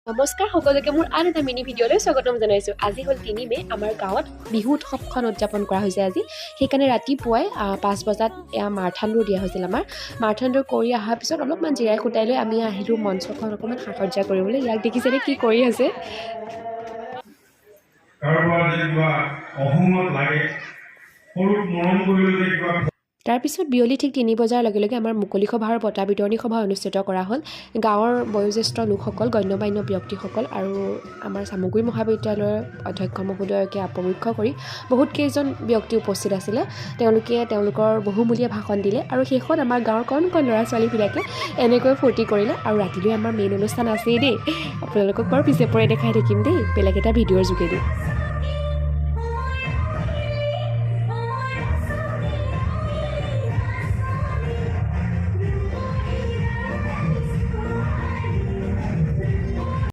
নমস্কাৰ সকলোকে, মোৰ আন এটা মিনি ভিডিঅ'লৈ স্বাগতম জনাইছোঁ। আজি হ'ল 3 মে'। আমাৰ গাঁৱত বিহু উৎসৱখন উদযাপন কৰা হৈছে আজি। সেইকাৰণে ৰাতিপুৱাই 5 বজাত এয়া মাৰথান দৌৰ দিয়া হৈছিল আমাৰ। মাৰথান দৌৰ কৰি অহাৰ পিছত অলপমান জিৰাই খুটাই লৈ আমি আহিলোঁ মঞ্চখন অকণমান সাজ সজ্জা কৰিবলৈ। ইয়াক দেখিছেনে, কি কৰি আছে? কাৰোবাৰ যে কিবা অসমত লাগে, সৰুক মৰম কৰিলে যে কিবা তাৰপিছত বিয়লি ঠিক 3 বজাৰ লগে লগে আমাৰ মুকলি সভা আৰু বঁটা বিতৰণী সভা অনুষ্ঠিত কৰা হ'ল। গাঁৱৰ বয়োজ্যেষ্ঠ লোকসকল, গণ্যমান্য ব্যক্তিসকল আৰু আমাৰ চামগুৰি মহাবিদ্যালয়ৰ অধ্যক্ষ মহোদয়কে প্ৰমুখ্য কৰি বহুত কেইজন ব্যক্তি উপস্থিত আছিলে। তেওঁলোকে তেওঁলোকৰ বহুমূলীয়া ভাষণ দিলে আৰু শেষত আমাৰ গাঁৱৰ কণ কণ ল'ৰা ছোৱালীবিলাকে এনেকৈ ফূৰ্তি কৰিলে। আৰু ৰাতিলৈ আমাৰ মেইন অনুষ্ঠান আছেই দেই। আপোনালোকক বাৰু পিছে পৰে দেখাই থাকিম দেই, বেলেগ এটা ভিডিঅ'ৰ যোগেদি।